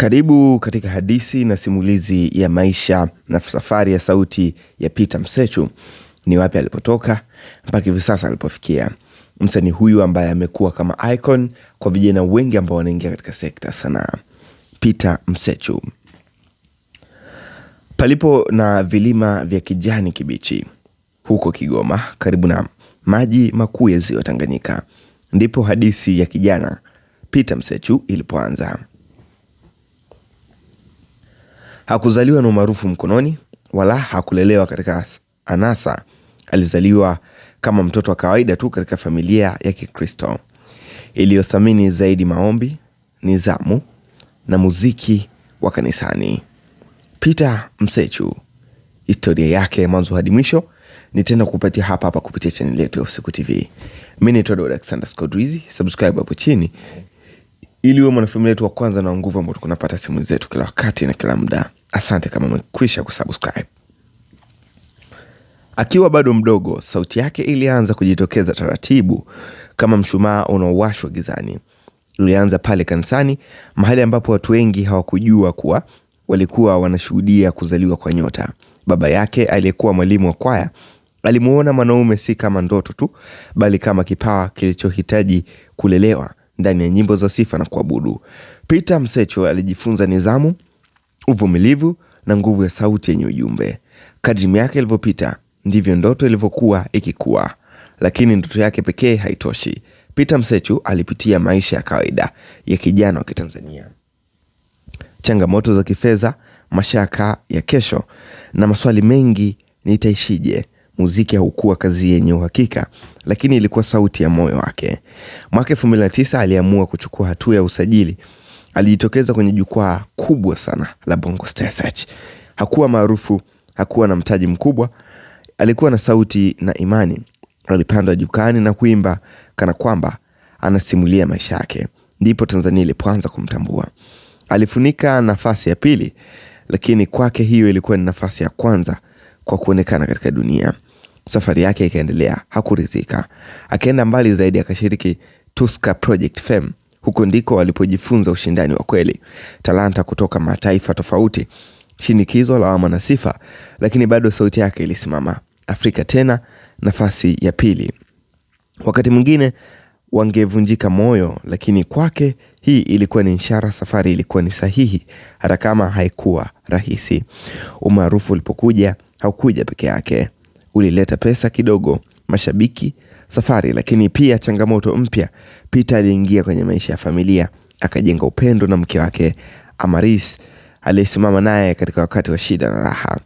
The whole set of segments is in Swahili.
Karibu katika hadisi na simulizi ya maisha na safari ya sauti ya Peter Msechu. Ni wapi alipotoka mpaka hivi sasa alipofikia. Msanii huyu ambaye amekuwa kama icon kwa vijana wengi ambao wanaingia katika sekta ya sanaa. Peter Msechu. Palipo na vilima vya kijani kibichi huko Kigoma, karibu na maji makuu ya Ziwa Tanganyika, ndipo hadisi ya kijana Peter Msechu ilipoanza. Hakuzaliwa na umaarufu mkononi wala hakulelewa katika anasa. Alizaliwa kama mtoto wa kawaida tu katika familia ya Kikristo iliyothamini zaidi maombi, nidhamu na muziki wa kanisani. Peter Msechu, historia yake mwanzo hadi mwisho nitaenda kupatia hapa hapa kupitia chaneli yetu ya Usiku TV. Mimi ni Todd Alexander Scodrizi, subscribe hapo chini ili uwe mwanafamilia wetu wa kwanza na nguvu ambao tunapata simu zetu kila wakati na kila muda. Asante kama umekwisha kusubscribe. Akiwa bado mdogo, sauti yake ilianza kujitokeza taratibu kama mshumaa unaowashwa gizani. Ilianza pale kanisani, mahali ambapo watu wengi hawakujua kuwa walikuwa wanashuhudia kuzaliwa kwa nyota. Baba yake aliyekuwa mwalimu wa kwaya alimuona mwanaume si kama ndoto tu, bali kama kipawa kilichohitaji kulelewa ndani ya nyimbo za sifa na kuabudu. Peter Msechu alijifunza nidhamu, uvumilivu na nguvu ya sauti yenye ujumbe. Kadri miaka ilivyopita ndivyo ndoto ilivyokuwa ikikua, lakini ndoto yake pekee haitoshi. Peter Msechu alipitia maisha ya kawaida ya kijana wa Kitanzania, changamoto za kifedha, mashaka ya kesho na maswali mengi: nitaishije? Muziki haukuwa kazi yenye uhakika, lakini ilikuwa sauti ya moyo wake. Mwaka 2009 aliamua kuchukua hatua ya usajili. Alijitokeza kwenye jukwaa kubwa sana la Bongo Star Search. Hakuwa maarufu, hakuwa na mtaji mkubwa, alikuwa na sauti na imani. Alipanda jukani na kuimba kana kwamba anasimulia maisha yake. Ndipo Tanzania ilipoanza kumtambua. Alifunika nafasi ya pili, lakini kwake hiyo ilikuwa ni nafasi ya kwanza kwa kuonekana katika dunia. Safari yake ikaendelea, hakuridhika. Akaenda mbali zaidi, akashiriki Tusker Project Fame. Huko ndiko alipojifunza ushindani wa kweli, talanta kutoka mataifa tofauti, shinikizo, lawama na sifa, lakini bado sauti yake ilisimama. Afrika tena nafasi ya pili. Wakati mwingine wangevunjika moyo, lakini kwake hii ilikuwa ni ishara, safari ilikuwa ni sahihi, hata kama haikuwa rahisi. Umaarufu ulipokuja haukuja peke yake, ulileta pesa kidogo, mashabiki, safari, lakini pia changamoto mpya. Peter aliingia kwenye maisha ya familia, akajenga upendo na mke wake Amaris aliyesimama naye katika wakati wa shida na raha.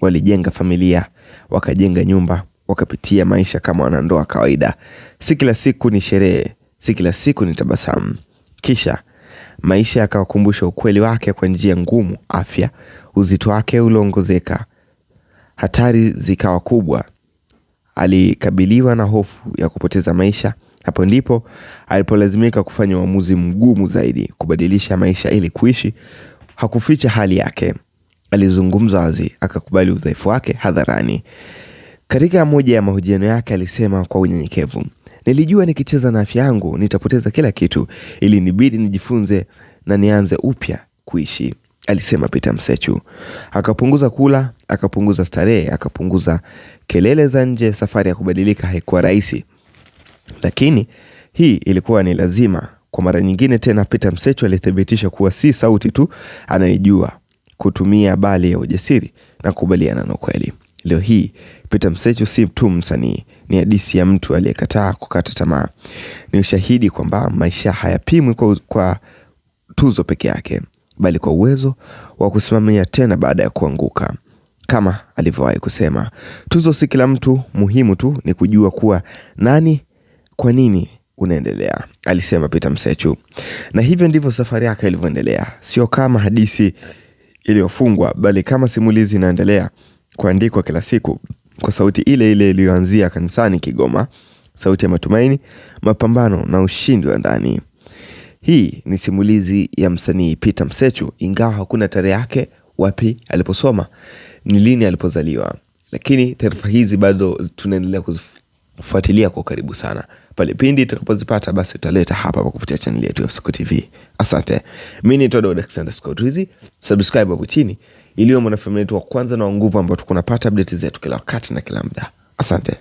Walijenga familia, wakajenga nyumba, wakapitia maisha kama wanandoa kawaida. Si kila siku ni sherehe, si kila siku ni tabasamu. Kisha maisha yakawakumbusha ukweli wake kwa njia ngumu: afya, uzito wake uliongezeka, hatari zikawa kubwa. Alikabiliwa na hofu ya kupoteza maisha. Hapo ndipo alipolazimika kufanya uamuzi mgumu zaidi, kubadilisha maisha ili kuishi. Hakuficha hali yake, alizungumza wazi, akakubali udhaifu wake hadharani. Katika moja ya mahojiano yake alisema kwa unyenyekevu, nilijua nikicheza na afya yangu nitapoteza kila kitu, ili nibidi nijifunze na nianze upya kuishi, alisema Peter Msechu. Akapunguza kula, akapunguza starehe, akapunguza kelele za nje. Safari ya kubadilika haikuwa rahisi, lakini hii ilikuwa ni lazima. Kwa mara nyingine tena, Peter Msechu alithibitisha kuwa si sauti tu anayejua kutumia, bali ya ujasiri na kukubaliana na ukweli. Leo hii Peter Msechu si tu msanii, ni hadithi ya mtu aliyekataa kukata tamaa. Ni ushahidi kwamba maisha hayapimwi kwa tuzo peke yake, bali kwa uwezo wa kusimamia tena baada ya kuanguka. Kama alivyowahi kusema, tuzo si kila mtu, muhimu tu ni kujua kuwa nani, kwa nini unaendelea, alisema Peter Msechu. Na hivyo ndivyo safari yake ilivyoendelea, sio kama hadithi iliyofungwa, bali kama simulizi inaendelea kuandikwa kila siku kwa sauti ile ile iliyoanzia kanisani Kigoma, sauti ya matumaini, mapambano na ushindi wa ndani. Hii ni simulizi ya msanii Peter Msechu, ingawa hakuna tarehe yake, wapi aliposoma, ni lini alipozaliwa, lakini taarifa hizi bado tunaendelea Fuatilia kwa karibu sana pale pindi tutakapozipata, basi tutaleta hapa hapa kupitia channel yetu ya Fusuku TV. Asante. Mimi ni Todo Alexander Scott Rizzi. Subscribe hapo chini ili uwe mwanafamilia wetu wa kwanza na wa nguvu ambao tunapata update zetu kila wakati na kila muda. Asante.